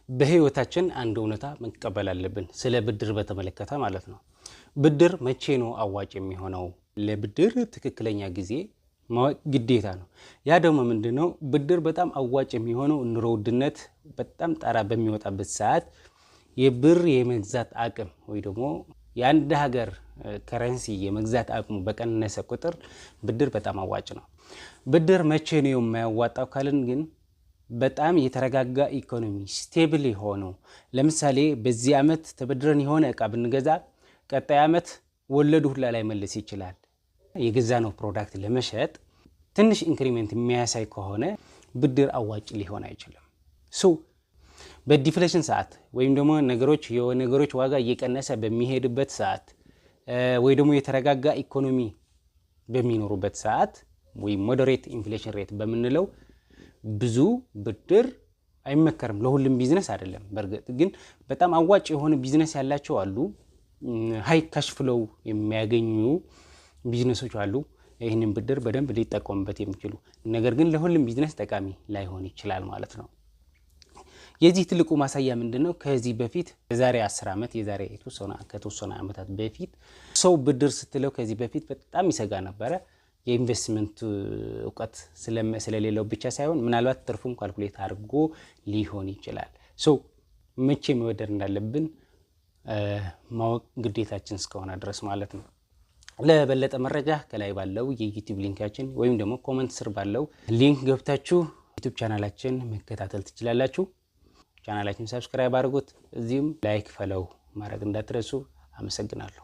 በህይወታችን አንድ እውነታ መቀበል አለብን፣ ስለ ብድር በተመለከተ ማለት ነው። ብድር መቼ ነው አዋጭ የሚሆነው? ለብድር ትክክለኛ ጊዜ ማወቅ ግዴታ ነው። ያ ደግሞ ምንድን ነው? ብድር በጣም አዋጭ የሚሆነው ኑሮ ውድነት በጣም ጣራ በሚወጣበት ሰዓት፣ የብር የመግዛት አቅም ወይ ደግሞ የአንድ ሀገር currency የመግዛት አቅሙ በቀነሰ ቁጥር ብድር በጣም አዋጭ ነው። ብድር መቼ ነው የማያዋጣው ካልን ግን በጣም የተረጋጋ ኢኮኖሚ፣ stable የሆነው፣ ለምሳሌ በዚህ ዓመት ተበድረን የሆነ እቃ ብንገዛ ቀጣይ ዓመት ወለዱ ሁላ ላይመልስ ይችላል። የገዛነው product ለመሸጥ ትንሽ increment የሚያሳይ ከሆነ ብድር አዋጭ ሊሆን አይችልም። So በ deflation ሰዓት ወይም ደግሞ የነገሮች ዋጋ እየቀነሰ በሚሄድበት ሰዓት ወይ ደግሞ የተረጋጋ ኢኮኖሚ በሚኖሩበት ሰዓት ወይም moderate inflation rate በምንለው ብዙ ብድር አይመከርም። ለሁሉም ቢዝነስ አይደለም። በእርግጥ ግን በጣም አዋጭ የሆነ ቢዝነስ ያላቸው አሉ። High cash flow የሚያገኙ ቢዝነሶች አሉ። ይህንን ብድር በደንብ ሊጠቀሙበት የሚችሉ፣ ነገር ግን ለሁሉም ቢዝነስ ጠቃሚ ላይሆን ይችላል ማለት ነው። የዚህ ትልቁ ማሳያ ምንድን ነው? ከዚህ በፊት የዛሬ 10 ዓመት፣ የዛሬ ከተወሰነ ዓመታት በፊት ሰው ብድር ስትለው ከዚህ በፊት በጣም ይሰጋ ነበረ። የኢንቨስትመንት እውቀት ስለሌለው ብቻ ሳይሆን ምናልባት ትርፉም calculate አድርጎ ሊሆን ይችላል። So መቼ መበደር እንዳለብን ማወቅ ግዴታችን እስከሆነ ድረስ ማለት ነው። ለበለጠ መረጃ ከላይ ባለው የ YouTube link ኣችን ወይም ደግሞ comment ስር ባለው link ገብታችሁ YouTube ቻናላችን መከታተል ትችላላችሁ። ቻናላችን subscribe አድርጉት። እዚሁም like፣ follow ማድረግ እንዳትረሱ። አመሰግናለሁ።